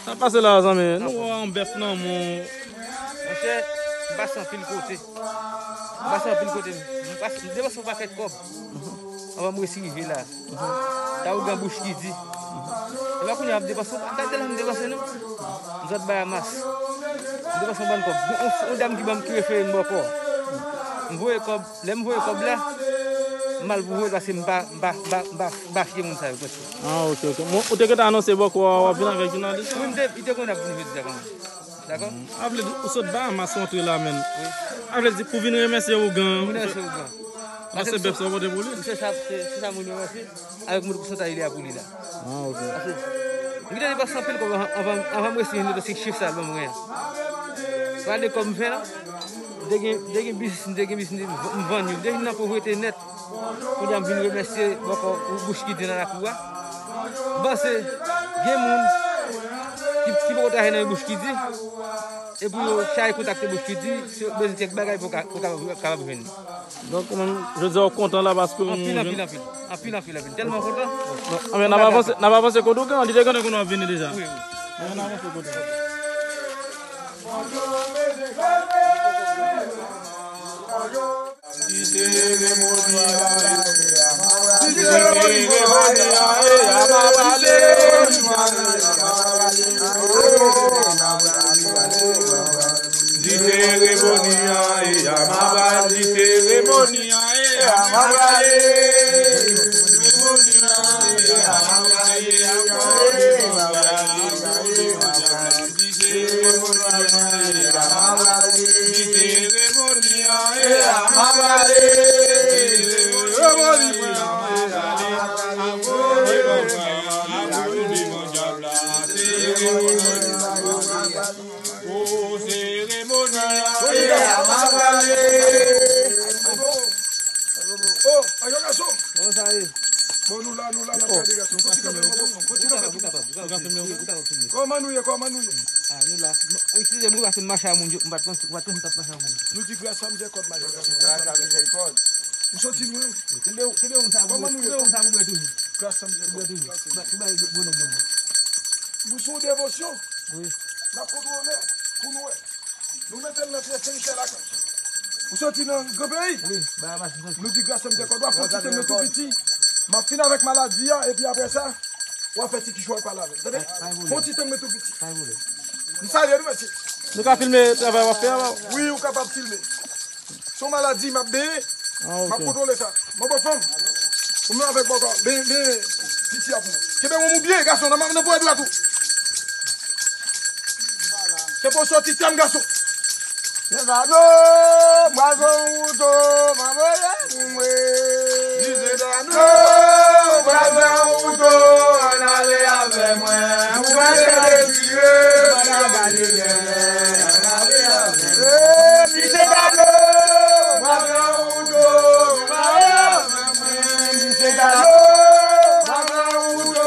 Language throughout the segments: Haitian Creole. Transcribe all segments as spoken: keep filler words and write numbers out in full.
Sa pase la, zanmi. Nou wè yon bèf nan men w. Monchè, m pase anpil kote. M pase anpil kote. M pase, m depanse yon pakèt kòb. Anvan m resi rive la. Ta ougan bouch ki di. E pa kounye a m ap depanse, pa gade la m depanse non. M sot Bahamas. M depanse yon bann kòb. Yon, yon, yon dam ki ban m, ki refere m bòkò. M voye kòb, lè m voye kòb la, m al pou voye l paske m pa, m pa, m pa, m pa, m pa fye moun sa yo prèske. Ah, ok, ok. Bon, ou te gentan anonse bòkò a w ap vin avèk jounalis la? Wi, m te, li te konn ap vin jodi a kanmenm. Dakò? A vle di, ou sot Bahamas ou antre la menm. Wi. A vle di, pou vin remèsye ougan. Vin remèsye ougan. Paske se bèf sa w pote pou li. Se sa, se, se sa moun yo ranse avèk moun pousantaj li a pou li la. Ah, ok. Paske m gentan depanse anpil kòb anvan, anvan, anvan m resi rive nan se chif sa l ban mwen an. Gade kòb m fè la. M te gen, m te gen biznis, m te gen biznis, m vann yo. M te vin nan povrete nèt. Kounye a m vin remèsye bòkò Bouch ki di nan lakou a. M panse gen moun ki, ki poko travay nan Bouch ki di. E pou yo chache kontakte Bouch ki di, si yo bezwen kèk bagay pou ka, pou kapab, kapab jwenn. Donk, ou menm, jodi a, ou kontan la paske ou jwenn. Anpil, anpil, anpil. Anpil, anpil, anpil. Tèlman kontan. Non, men n ap avanse, n ap avanse kote ougan, li te konnen kote w ap vini deja. Wi, wi. Men n ap avanse kote ougan. Di seremoni an e a m a pral, di seremoni an e a m a prale. Seremoni an e a m a prale, a prale, a prale. Di seremoni an e a m a prale. Di seremoni an e a m a prale. Seremoni an e a m a prale. Akote mwen, akote mwen, dyab la. Seremoni an e a m a prale. O seremoni an e a m a prale. Oh, ayo gason. Kòman sa ye? Bon, nou la, nou la, n ap gade gason. Fò ti kanpe, fò ti kanpe. Kòman nou ye? Kòman nou ye? Ah, nou la. Eskize m wi, paske m mache a moun, m pa t konn, m pa t konn si m t ap mache a moun. Nou di gras a mizèrikòd, mayo. Gras a mizèrikòd. Ou soti lwen wi. Kòman nou ye? Gras a mizèrikòd. Ou bay bon nèg bon. Nou sou devosyon. Wi. N ap kontwole pou nou wè. Nou mete l nan tren Sen Michèl lakay. Ou soti nan gran peyi? Wi, Bahamas, m soti. Nou di gras a mizèrikòd, w ap fè ti tan mwen tou piti. M ap fin avèk maladi a, epi apre sa, w ap fè ti kichwa pale avè l. Tande? Fè yon ti tan mwen tou piti. M salye nou, mesye. Nou ka filme travay w ap fè a? Wi, ou kapab filme. Se yon maladi m ap benyen. Ah, ok. M ap kontwole sa. Bon, bon, fanm. Ou menm avèk bòkò. Ben, ben, piti a pou mwen. Kenbe wonm ou byen, gason, nan, nan ponyèt dwèt ou. Kenbe w soti tèm, gason. Dizedano, bwazon wouto, manmaya pou mwen. Dizedano, bwazon wouto, ann ale avè mwen. Ou mwen te retire, mwen gade dèyè, ann ale avè mwen. Dizedano, bwazon wouto, ann ale avè mwen. Dizedano, bwazon wouto,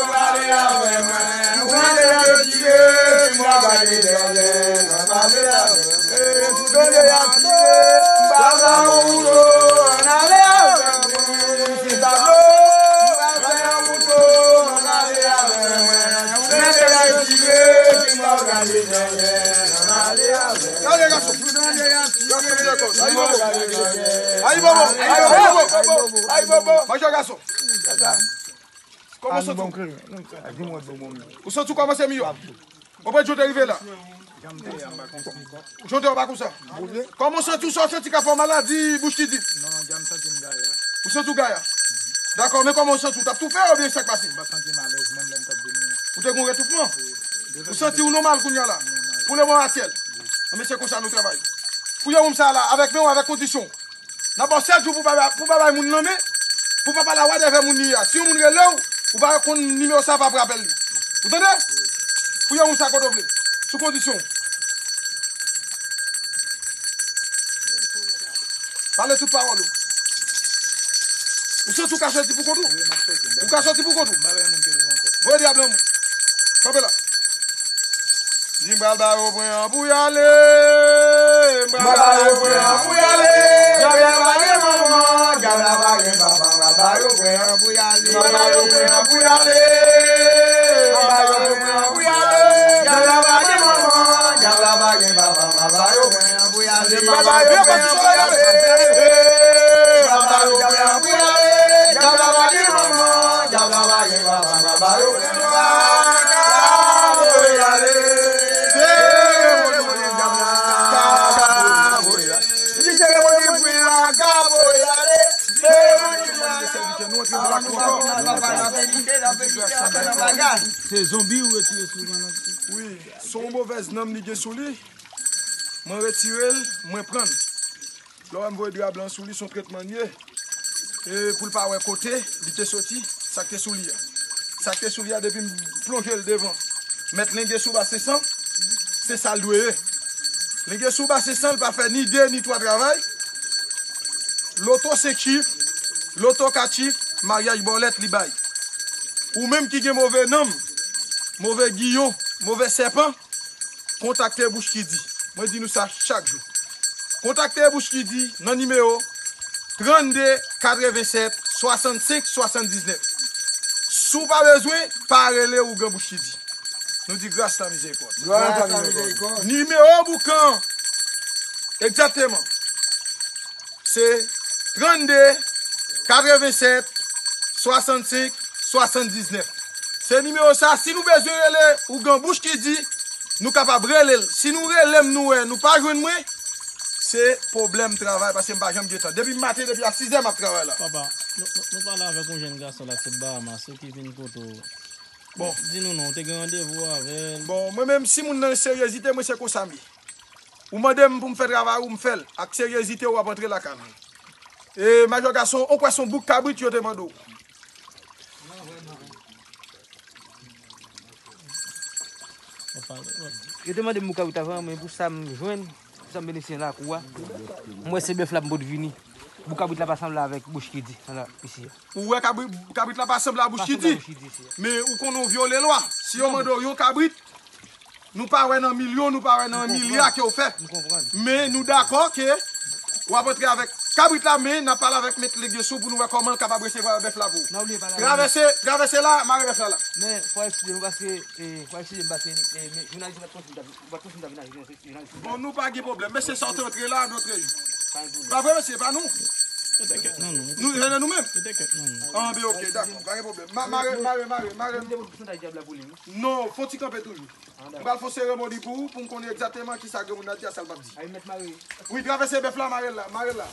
ann ale avè mwen. Ou mwen te retire, mwen gade dèyè, ann ale avè mwen. Ayi bobo, ayi bobo, ayi bobo. Mache gason. Kòman w santi w? Ou santi w kòmanse miyò? Ou prè, jan w te rive la? Jan w te wè pa konsa. Kòman w santi w? Sa w santi k ap fè w maladi bouch ki di? Non, jan m santi m gaya. Ou santi w gaya? Dakò, men kòman w santi w? T ap toufe oubyen sa k pase? M pa santi m alèz menm lè m t ap vini an. Ou te gen yon retoufman? Ou santi w nòmal kounye a la? Pou le moman aktyèl. Anben se konsa nou travay. Fouye wonm sa a la, avèk men w, avèk kondisyon. N ap ba w sèt jou pou pa, pou pa bay moun nan men, pou pa pale a wadèvè moun li ye a. Si yon moun rele w, ou pa konn nimewo sa, pa pran apèl li. Ou tande? Fouye moun sa kote w vle. Sou kondisyon. Pale tout pawòl ou. Ou santi w ka soti pou kont ou? Ou ka soti pou kont ou? Voye dyab lan mwen. Kanpe la. Di m pral ba yo pwen an pou y ale. M pral ba yo pwen an pou y ale. Dyab la pa gen manman, dyab la pa gen papa, m pral ba yo pwen an pou y ale. M pral ba yo pwen an pou y ale. M pral ba yo pwen an pou y ale. Dyab la pa gen manman, dyab la pa gen papa, m pral ba yo pwen an pou y ale. M pral ba yo pwen an pou y ale. M pral ba yo pwen an pou y ale. Dyab la pa gen manman, dyab la pa gen papa, m pral ba yo pwen an pou y ale. Se zonbi ou retire sou mwen la. Wi, se yon movèz nanm li gen sou li. Mwen retire l, mwen pran l. Lè w wè m voye dra blan sou li, se yon tretman l ye. E pou l pa wè kote li te soti, sa k te sou li a. Sa k te sou li a, depi m plonje l devan, mèt lenge sou ba se san, se sa l dwe ye. Lenge sou ba se san, l pa fè ni de ni twa travay. Loto senk chif, loto kat chif, maryaj bòlèt li bay. Ou menm ki gen move nanm, move giyon, move sèpan, kontakte Bouch ki di. Mwen di nou sa chak jou. Kontakte Bouch ki di nan nimewo trannde katrevensèt swasannsenk swasanndiznèf. Si w pa bezwen, pa rele ougan Bouch ki di. Nou di gras la mizerikòd. Gras la mizerikòd. Nimewo boukan an, egzakteman, se trannde katrevensèt swasannsenk swasanndiznèf. Se nimewo sa, si nou bezwen rele ougan Bouch ki di, nou kapab rele l. Si nou rele m, nou wè, nou pa jwenn mwen, se pwoblèm travay, paske m pa janm gen tan. Depi maten, depi a sizè, m ap travay la. Papa, nou, nou, nou pale avèk yon jèn gason la, ki sot Bahamas, ou ki vin kote w. Bon. Di nou non, ou te gen randevou avè l. Bon, mwen menm, si moun nan seryezite, mwen se konsa m ye. Ou mande m pou m fè travay ou, m fè l. Ak seryezite, w ap antre lakay mwen. E majò gason, ou kwè se yon bouk kabrit yo te mande w. Yo te mande m bouk kabrit avan, men pou sa m jwenn, pou sa m benefisye nan lakou a, m wè se bèf la m pot vini. Bouk kabrit la pa sanble avèk Bouch ki di, la, isi a. Ou wè kabri-, kabrit la pa sanble a Bouch ki di? Pa sanble a Bouch ki di, isi a. Men ou konnen w vyole lwa. Si yo mande w yon kabrit, nou pa wè nan milyon, nou pa wè nan milya ke w fè. M konprann. Men nou dakò ke w ap antre avèk kabrit la, men n ap pale avèk Mèt Legesou pou nou wè kòman l kapab resevwa bèf la pou ou. Travèse, travèse la, mare bèf la la. Men fò w eskize nou paske, e, fò w eskize m paske, e, men jounalis yo pa t konn si m t ap, yo pa t konn si m t ap vin aji nou. Bon, nou pa gen pwoblèm. Mesye, sa w te antre la, nou antre. Pa gen pwoblèm. Pa vre, mesye, pa nou. Yo te kèt nan nou. Nou, se nan nou menm. Yo te kèt nan nou. Ah, ben, ok, dakò, pa gen pwoblèm. Ma-, mare, mare, mare, mare. Nou te pote pousantaj dyab la pou li, wi. Non, fò ti kanpe toujou. Ah, dakò. M pral fè yon seremoni pou ou, pou m konnen egzakteman kisa granmoun nan di a, sa l p ap di. Ay, mèt mare. Wi, travèse bèf la, mare l la, mare l la.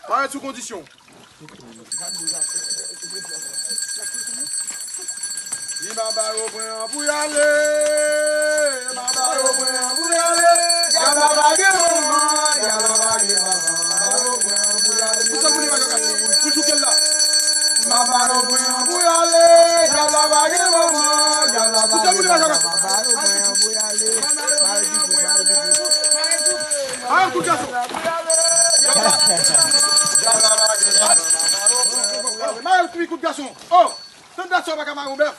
Mare l sou kondisyon. Di m a ba yo pwen an pou y ale. M a ba yo pwen an pou y ale. Dyab la pa gen manman, dyab la pa gen papa. M a ba yo pwen an pou y ale. Pou sa moun li pa ka kase, pou l touke l la. M a ba yo pwen an pou y ale. Dyab la pa gen manman, dyab la pa gen papa. M a ba yo pwen an pou y ale. Mare l pi kout, mare l pi kout. Mare l kout gason. Mare l pi kout gason. Oh! Tande sa w pa ka mare yon bèf.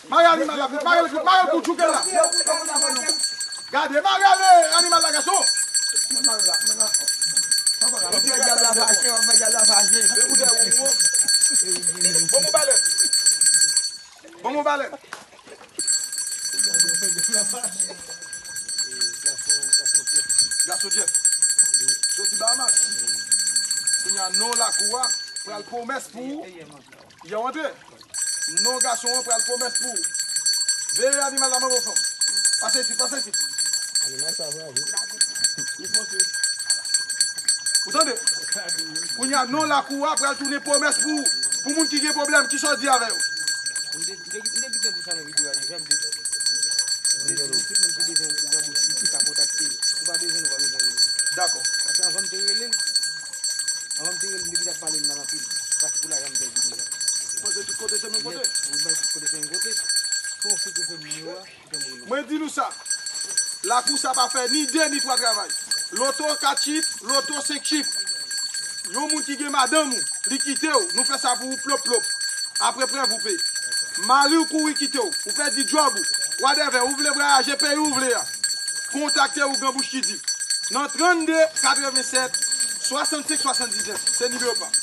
Mare animal la, mare l kout, mare l kout, jouke l la. Gade, mare ale animal la, gason. Bon, mwen balè. Bon, mwen balè. Gason Jeff. Soti Bahamas. Kounye a, non lakou a pral pwomès pou ou. Yè w antre. Non gason an pral pwomès pou ou. Veye animal la, manman fanm. Pase isit, pase isit. Animal sa bravo. Li fonse. Ou tande? Kounye a, non lakou a pral tounen pwomès pou ou. Pou moun ki gen pwoblèm, kisa w di avè yo? M te, m te, m te kite di sa nan videyo a deja, m te di. M te di tout moun ki bezwen yon granmoun ki ka kontakte l. Ou pa bezwen, nou pa bezwen rele. Dakò. Paske anvan m te rele l, anvan m te rele l, m te deja pale l mal anpil. Paske pou lajan m pèdi deja. Ou panse tout kote se menm kote? Wi, m panse tout kote se menm kote. Fò w fouke fè nimewo a. Mwen di nou sa, lakou sa pa fè ni de ni twa travay. Loto kat chif, loto senk chif. Yon moun ki gen madanm ou, li kite w, nou fè sa pou ou plop plop. Apre prèv ou peye. Mari w kouri kite w, ou pèdi djòb ou, Whatever, ou vle vwayaje peyi ou vle a, kontakte Ougan Bouch ki di nan trannde katrevennsèt swasannsenk swasanndiznèf. Se nimewo pa m.